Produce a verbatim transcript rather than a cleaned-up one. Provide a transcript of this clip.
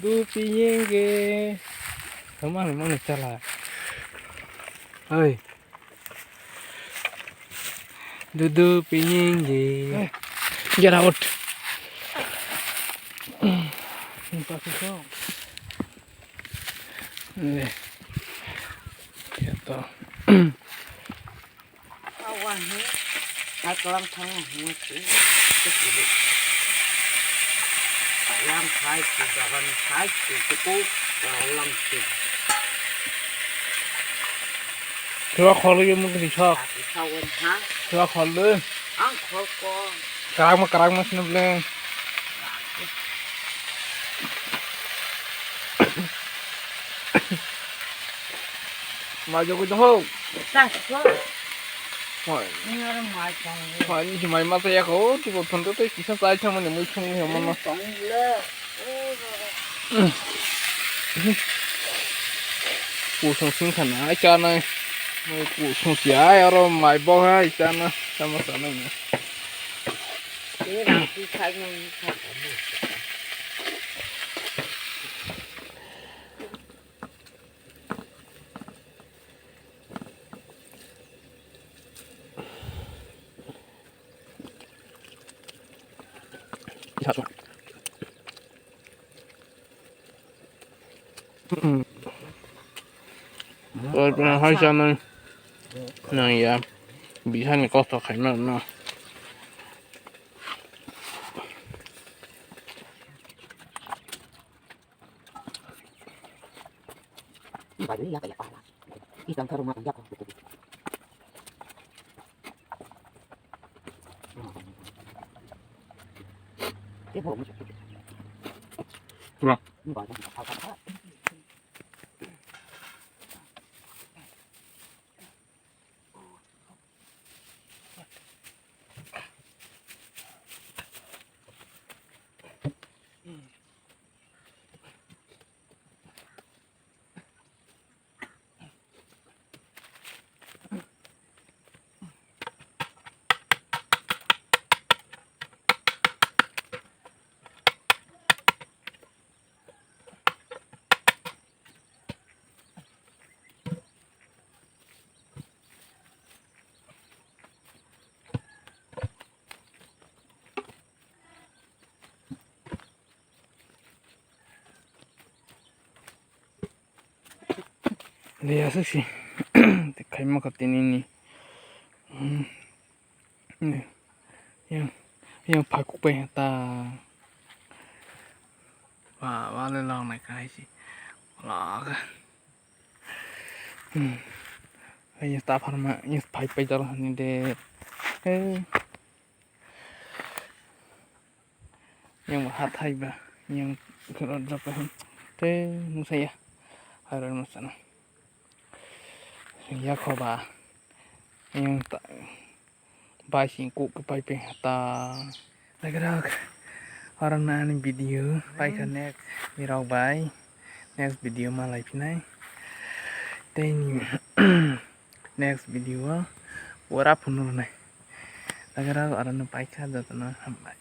Dudu piyenge. Mano, mano, chala. Oi. Dudu piyenge. Get out. Ni pasi so. Ne. Ya to. Awa he, hai kalam thang he si, si si. Yang hai si, jagan hai si, si ku, lang si. Kira khol ye mung ni sok. Tapi sawan ha. Kira khol le. Ang khol ko. Karang ma, karang ma sini bleng. Mai jogwi tong ho. Ta ko. Hoi. Ni aro mai tong. Hoi, ni mai ma ta ya ko, ti bo thon to te kisa sai thang mani mui thung ni mo no. Tong le. Kusung sing khana ai cha nai. Mai kusung si ai aro mai bo hai cha na. Sama sana ni. Ini nasi sai nang. Hai sanai nang ya, bisani kosto khaima no. Leya se si. Te khaima kha tini ni. Hmm. Yang, yang phakuk pai ta. Wa, wa le long nai khai si. La. Hmm. Yang ta pharma, yang phai pai jalo ni de. Eh. Yang hathai ba, yang khoro japa hin. Te nusaya. Haran masana. Yang yakho ba. Yang ta, bai sing kuk pai pe ta. Lagi rak. Orang na ani video, pai ka next. Mirok bai. Next video ma lai pinai. Te ni next video o. Ora phunur nai. Lagi rak orang na pai ka jatana hambai.